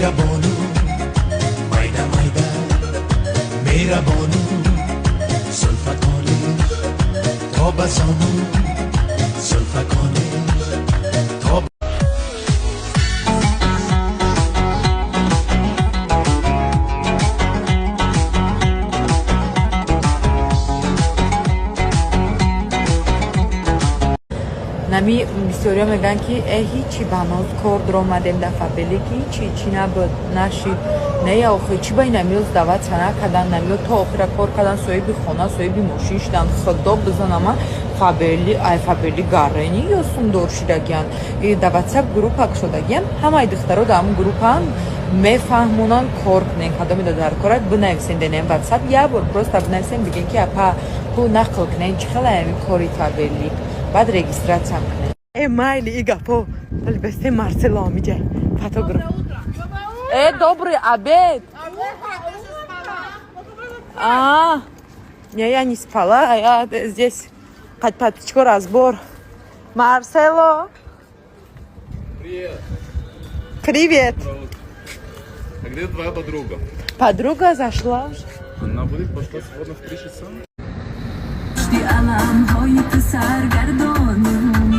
Меҳрабону, майда майда, меҳрабону, зулфакониш то ба зону, зулфакониш то. Нами бисёриҳо мегӯянд, ки э, ҳичи ба ноз кор дуромадем, дар Фаберлик ҳичи чӣ набуд, нашид. Не, охи чӣ ба инамиё сдаваться накардан, намиё то охира кор кардан, соҳиби хона, соҳиби мошин шудан. Худо бизанама, Фаберли ай Фаберли гарени ё сумдор шидагиян. Дар Ватсап группа кушодагиян, ҳамаи духтаро дар ҳамн группаан, мефаҳмонанд, кор кунен. Кадомеда дар корад, бинависен денем Ватсап, як бор просто бинависен, бигем, ки апа, ку нақл кунен, чӣ хела ами кори Фаберлик, баъд регистрация кунем. Э, майли, и гапо бесте. Марсело амиҷа фотограф. Э, добрый обед. А, не, я не спала, я здесь подписчико разбор. Марсело. Привет. Привет. А где твоя подруга? Подруга зашла уже. Она будет пошла сегодня в 3 часа. Пушти аламҳои ту саргардонум,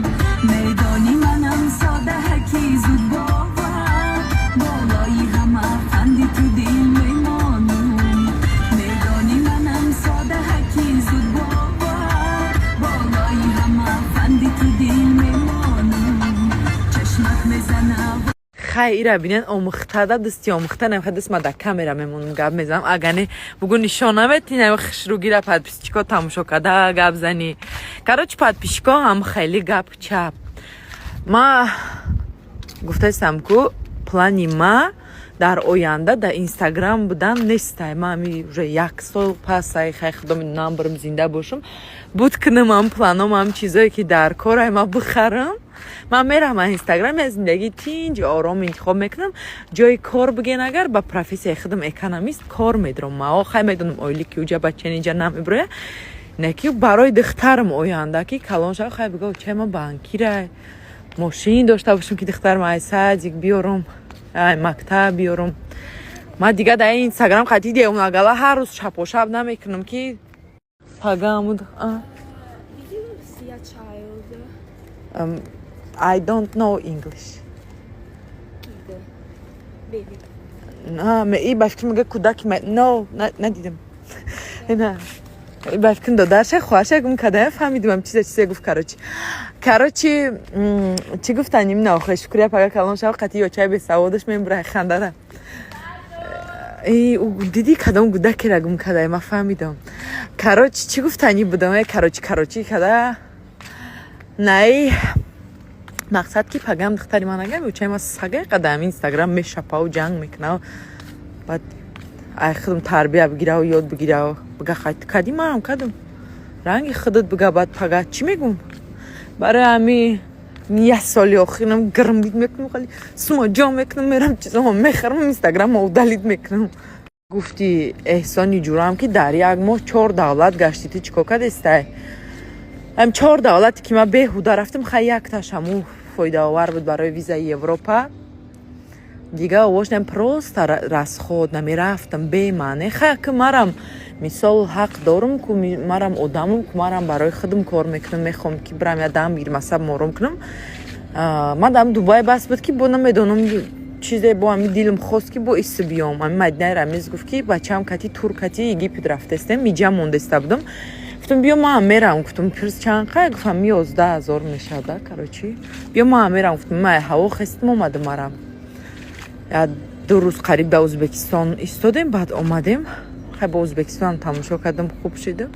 медонӣ, манам содаҳаки зудбовар, болои ҳама фанди ту дил мемонум. Медонӣ, манам содаҳаки зудбовар, болои ҳама фанди ту дил мемонум, чашмак мезана. Хай, ира бинен, омӯхтада, дасти омӯхта намехо, даст ма дар камера мемонам, гап мезанам. Агане бугу нишон намети, нами хушругира подписчико тамошо карда гап зани. Короче, подписчико ҳам хеле гап чап. Ма гуфтаистам, ку плани ма дар оянда дар Инстаграм будан нестай. Ма ами уже як сол пас, ай хай, худо медонам, барам зинда бошам, буд кунам ам планом, ам чизое, ки дар корай, ма бихарам, ман мерам аз Инстаграм, я зиндагии тинҷ ором интихоб мекунам. Ҷои кор биген, агар ба профессияи худам, экономист, кор медорам. Ма хай медонам, оили ки уҷа бача ниҷа намеброя, не ки барои духтарам оянда, ки калон шава, хай биго, чай ма банкирай, мошин дошта бошам, ки духтарам ай садик биёрам, ай мактаб биёрам. Ма дига дар Инстаграм қати девонагала ҳар рӯз шапошап намекунам, ки пагамуд. Did you see a child? I don't know English. Kid. Baby. На, и ба фикр мега кӯдаки no, надидам. На. И ба фикр додарша, хоҳарша гум кардам, фаҳмидам чизе чизе гуфт. Короче, чӣ гуфтаним? На, охе, шукрия, пага калон шава, қати ёчаи бесаводаш мебурай хандара. Дидӣ, кадом гудакера гум кардай, ма фаҳмидам. Короче, чӣ гуфтанӣ будам? Короче, када най мақсад, ки пагам духтари ман агар учаи ма сагай қадам Инстаграм мешапаву ҷанг мекунав, баъд ай худам тарбия бигираву ёд бигираву бига, хай, ту кадӣ, манам кадам, ранги худат бига. Баъд пага чӣ мегум? Барои ҳами як соли охирам грмбид мекунам, хали сума ҷо мекунам, мерам чизома мехарам, Инстаграма удалить мекунам. Гуфти эҳсони ҷурам, ки дар як моҳ чор давлат гаштӣ, ту чӣ кор кардестай? Ам чор давлате, ки ман беҳуда рафтам, хай, якташ ҳаму фоидаовар буд барои визаи Европа, дига овошнам просто расход намерафтам бемаъне. Хай, ки марам мисол ҳақ дорум, ку марам одамум, ку марам барои худам кор мекунам, мехоҳам, ки бирам я дам бигирам, асаб ором кунам. Ман дам Дубай бас буд, ки бо намедонам чизе бо ҳами дилам хост, ки бо иси биём. Ами Мадинаи Рамиз гуфт, ки бачаам кати тур кати Египет рафтестем, иҷа мондеста будам. Гуфтам, биё, ман мерам. Гуфтам, пирс чанд қай? Гуфтам, 11 000 мешавада. Короче, биё, ман мерам. Гуфтам, ман ҳаво хестим, омадам. Марам я 2 рӯз қариб дар Ӯзбекистон истодем, баъд омадем. Хай, ба Ӯзбекистонам тамошо кардам, хуб шида.